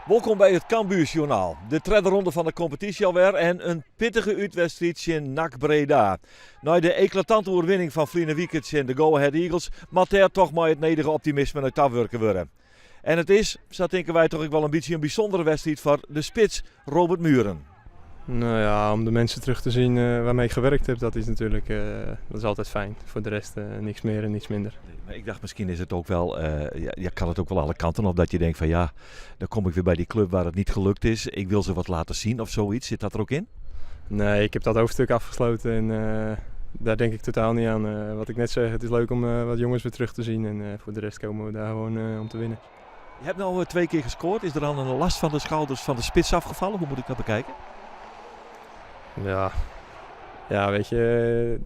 Wolkom by it Cambuur Sjoernaal. De tredde ronde fan de kompetysje alwer en in pittige útwedstriid tsjin NAC Breda. Nei de eklatante oerwinning fan ferline wike tsjin de Go Ahead Eagles moat dêr toch mei it nedige optimisme nei ta wurke wurde. En it is, sa tinke wy toch ek wol in bytsje in bysûndere wedstriid foar de spits Robert Mühren. Nou ja, om de mensen terug te zien waarmee ik gewerkt heb, dat is natuurlijk dat is altijd fijn. Voor de rest niks meer en niets minder. Nee, maar ik dacht misschien is het ook wel, ja, ja, kan het ook wel alle kanten op dat je denkt van ja, dan kom ik weer bij die club waar het niet gelukt is. Ik wil ze wat laten zien of zoiets. Zit dat er ook in? Nee, ik heb dat hoofdstuk afgesloten en daar denk ik totaal niet aan. Wat ik net zeg, het is leuk om wat jongens weer terug te zien en voor de rest komen we daar gewoon om te winnen. Je hebt nu twee keer gescoord. Is er dan een last van de schouders van de spits afgevallen? Hoe moet ik dat bekijken? Ja, ja weet je,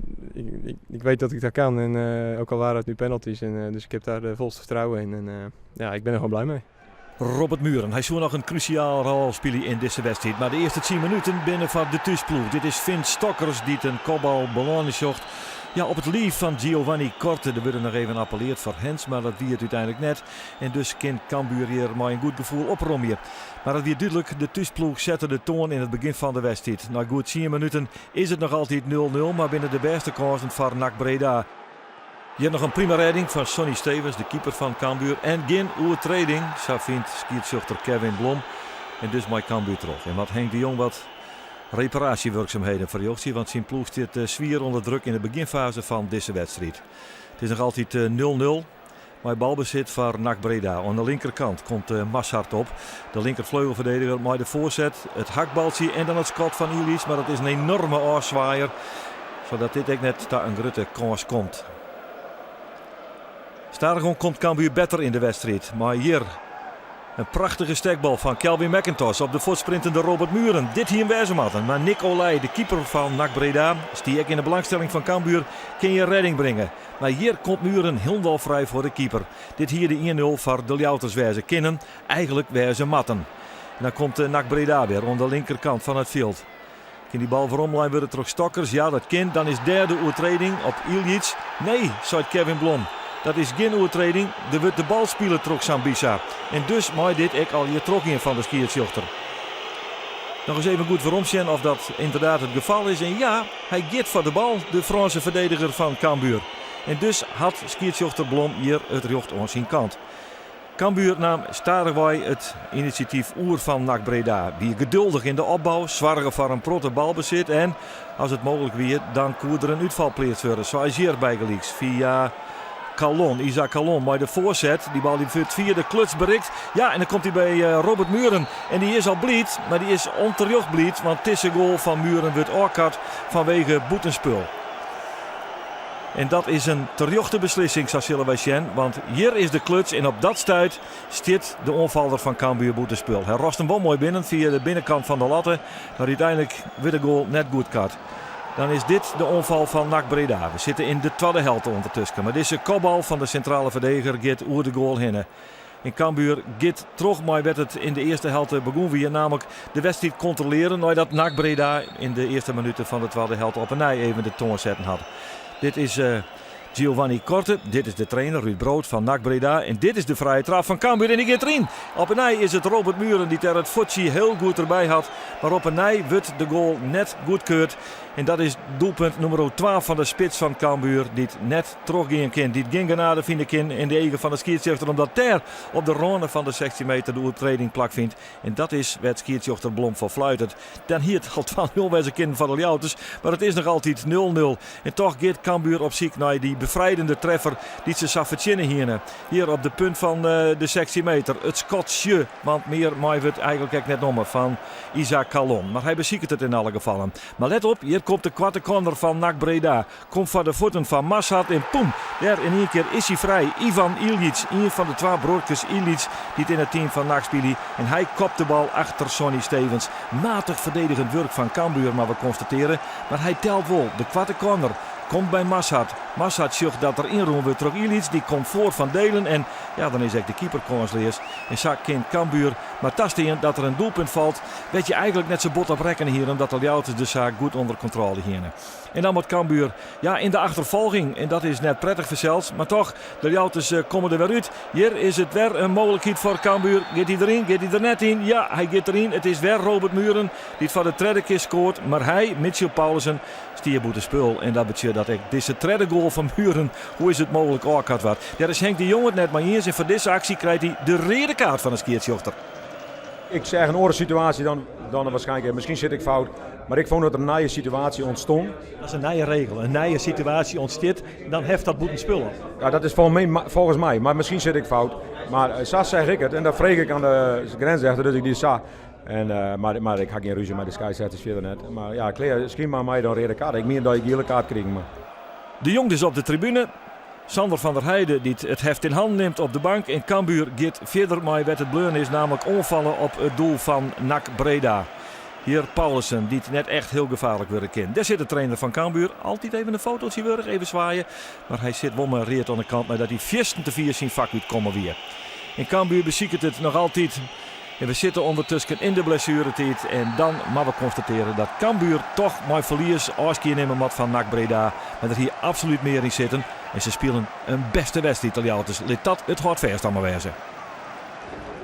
ik weet dat ik dat kan. En ook al waren het nu penalties. En dus ik heb daar de volste vertrouwen in. En ja, ik ben er gewoon blij mee. Robert Mühren, hy soe noch in krúsjale rol spylje yn dizze wedstriid. Mar de earste 10 minuten binne foar de thúsploech. Dit is Finn Stokkers dy't in kopbal belâne sjocht. Ja, op it liif fan Giovanni Korte. Der wurde noch even appelleard foar hands, mar dat wie it úteinlik net. En dus kin Cambuur hjir mei in goed gefoel opromje. Mar it wie dúdlik, de thúsploech sette de toan yn it begjin fan de wedstriid. Nei goed 10 minuten is it noch altyd 0-0, mar binne de bêste kânsen foar NAC Breda. Hjir noch in prima rêding fan Sonny Stevens, de keeper fan Cambuur. En gjin oertreding, sa fynt skiedsrjochter Kevin Blom. En dus mei Cambuur troch. En moat Henk de Jong wat reparaasjewurksumheden ferrjochtsje, want syn ploech stiet swier ûnder druk yn de begjinfaze fan dizze wedstriid. It is noch altyd 0-0. Mei balbesit foar NAC Breda. Oan de linkerkant komt Mashart op. De linkerfleugelferdediger mei de foarset, it hakbaltsje en dan it skot fan Ilic. Mar dat is in enorme ôfswaaier, sadat dit ek net ta in grutte kâns komt. Stadichoan komt Cambuur better yn de wedstriid. Mei hjir in prachtige stekbal fan Calvin Mac-Intosch op de fuortsprintende Robert Mühren. Dit hie him wêze moatten, mar Nick Olij, de keeper fan NAC Breda, stie ek yn de belangstelling fan Cambuur, kin hjir rêding bringe. Mar hjir komt Mühren hielendal frij foar de keeper. Dit hie de 1-0 foar de Ljouwerters wêze kinnen, eigenlik wêze moatten. En dan komt NAC Breda wer oan de linkerkant fan it fjild. Kin dy bal weromlein wurde troch Stokkers? Ja, dat kin. Dan is dêr de oertreding op Ilic. Nee, seit Kevin Blom. Dat is gjin oertreding. Der wurdt de bal spile troch Sambissa. En dus mei dit ek allegear trochgean fan de skiedsrjochter. Noch ris even goed weromsjen of dat ynderdaad it gefal is. En ja, hy giet foar de bal, de Frânske ferdediger fan Cambuur. En dus hat skiedsrjochter Blom hjir it rjocht oan syn kant. Cambuur naam stadichwei it inisjatyf oer fan NAC Breda. Wie geduldich yn de opbou, soarge foar in protte balbesit en, as it mooglik wie, dan koe der in útfal pleatst wurde. Sa as hjir bygelyks fia Kallon, Isaac Kallon mei de foarset. Dy bal dy wurdt fia de kluts berikt. Ja, en dan komt hy by Robert Mühren. En dy is al bliid, mar dy is ûnterjocht bliid, want dizze goal fan Mühren wurdt ôfkard fanwege bûtenspul. En dat is in terjochte beslissing, sa sille wy sjen. Want hjir is de kluts en op dat stuit stiet de oanfaller fan Cambuur bûtenspul. Hy rost him wol moai binnen fia de binnenkant fan de latte, mar úteinlik wurdt de goal net goedkard. Dan is dit de oanfal fan NAC Breda. We sitte yn de twadde helte ûndertusken, mar dizze kopbal fan de sintrale ferdediger giet oer de goal hinne. En Cambuur giet troch mei wêr't it yn de earste helte begûn wie, nammentlik de wedstriid kontrolearje neidat NAC Breda yn de earste minuten fan de twadde helte op 'e nij even de toan setten hat. Dit is Giovanni Korte, dit is de trainer Ruud Brood fan NAC Breda en dit is de frije trap fan Cambuur en dy giet deryn. Op 'e nij is it Robert Mühren dy't der it fuotsje hiel goed derby hat, mar op 'e nij wurdt de goal net goedkeurd. En dat is doelpunt nûmer 2 fan de spits fan Cambuur dy't net trochgean kin, dy't gjin genade fine kin yn de eagen fan de skiedsrjochter omdat dêr op de râne fan de 16 meter de oertreding plakfynt. En dat is wêr't skiedsrjochter Blom foar fluitet. Dan hie it al 2-0 wêze kinnen foar de Ljouwerters, mar it is noch altyd 0-0. En toch giet Cambuur op syk nei dy befrijdende treffer dy't se sa fertsjinne hiene. Hjir op de punt fan de 16 meter it skotsje, want mear mei wurdt eigenlik ek net nommen fan Isaac Kallon. Mar hy besiket it yn alle gefallen. Mar let op, hjir komt de koarte corner fan NAC Breda. Komt foar de fuotten fan Mashart en poem, dêr yn ien kear is hy frij. Ivan Ilic, ien fan de twa bruorkes Ilic dy't yn it team fan NAC spylje. En hy kopt de bal achter Sonny Stevens. Matich ferdedigend wurk fan Cambuur, moatte we konstatearje. Mar hy telt wol. De koarte corner. Komt by Mashart. Mashart sjocht dat der ynrûn wurdt troch Ilic. Dy komt foar Van Delen en ja, dan is ek de keeper kânsleas. En sa kin Cambuur mar tastean dat der in doelpunt falt wêr't je eigenlik net sa bot op rekkene hiene omdat de Ljouwerters de saak goed ûnder kontrôle hiene. En dan moat Cambuur ja, yn de achterfolging en dat is net prettich fansels, mar toch, de Ljouwerters komme der wer út. Hjir is it wer in mooglikheid foar Cambuur. Giet hy deryn? Giet hy der net yn? Ja, hy giet deryn. It is wer Robert Mühren dy't foar de tredde kear skoart, mar hy, Mitchell Paulissen, stie bûtenspul en dat betsjut dat ek dizze tredde goal fan Mühren, hoe is it mooglik, ôfkard waard. Dêr is Henk de Jong it net mei iens en foar dizze aksje krijt hy de reade kaart fan de skiedsrjochter. Ik seach in oare situaasje dan, dan waarschijnlijk. Misschien zit ik fout, maar ik vond dat er een nije situaasje ontstond. Dat is in nije regel. In nije situaasje ûntstiet, dan heft dat bûtenspul op. Ja, dat is volgens mij, maar misschien zit ik fout. Maar sa zeg ik het en dat freeg ik aan de grensrechter, dus ik die sa. En, mar ik ha gjin rúzje mei de skeidsrjochters fierder net. Mar ja, klear, skyn mar my dan reade kaart. Ik mien dat ik giele kaart krigen. Mar. De Jong dus op de tribune. Sandor van der Heide dy't it heft yn hannen nimt op de bank. En Cambuur giet fierder mei wêr't it bleaun is, namelijk oanfalle op it doel fan NAC Breda. Hjir Paulissen dy't net echt hiel gefaarlik wurde kin. Dêr sit de trainer fan Cambuur. Altyd even in fototsje wurdich, even swaaie. Mar hy sit wol mei read oan de kant neidat hy fierstente fier syn fak útkommen wie. En Cambuur besiket it noch altyd. En we sitte ûndertusken yn de blessueretiid en dan moatte we konstatearje dat Cambuur toch mei ferlies ôfskie nimme moat fan NAC Breda. Mar der hie absolút mear yn sitten en se spilen in bêste wedstriid de Ljouwerters. Lit dat it hâldfêst dan mar wêze.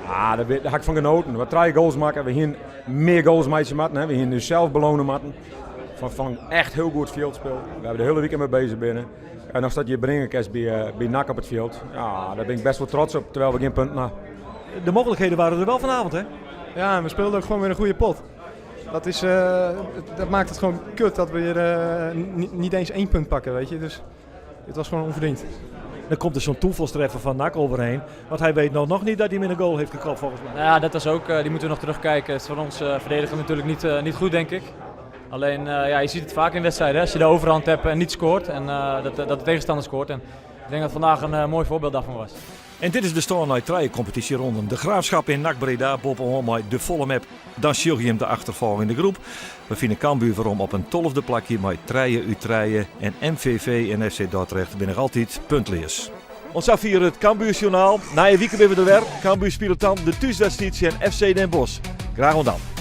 Ah, dêr ha ik fan genoten. We trije goals makke. We hiene mear goals meitsje moatten. Hè. We hiene ússels belone moatten. Fan echt hiel goed fjildspul. We hawwe de hiele wike mei beuzich binne. En ast dat hjir bringe kinst by NAC op it fjild, ja, dêr bin ik best wol trots op, terwijl we gjin punten ha. De mogelijkheden waren er wel vanavond, hè? Ja, en we speelden ook gewoon weer een goede pot. Dat maakt het gewoon kut dat we hier niet eens 1 punt pakken, weet je. Dus het was gewoon onverdiend. Dan komt er zo'n toevalstreffer van NAC overheen. Want hij weet nog niet dat hij hem in de goal heeft gekopt, volgens mij. Nou ja, dat was ook, die moeten we nog terugkijken. Het is van ons verdediger natuurlijk niet goed, denk ik. Alleen, ja, je ziet het vaak in wedstrijden, hè? Als je de overhand hebt en niet scoort en dat de tegenstander scoort. En ik denk dat vandaag een mooi voorbeeld daarvan was. En dit is de stân nei trije kompetysjeronden. De Graafschap yn NAC Breda boppe-oan mei de folle mep. Dan sjogge je him de achterfolgjende groep. We fine Cambuur werom op in tolfde plakje mei trije út trije en MVV en FC Dordrecht binne noch altyd puntleas. Oant safier it Cambuursjoernaal. Nije wike binne we der wer. Cambuur spilet dan de thúswedstriid tsjin FC Den Bosch. Graach oant dan.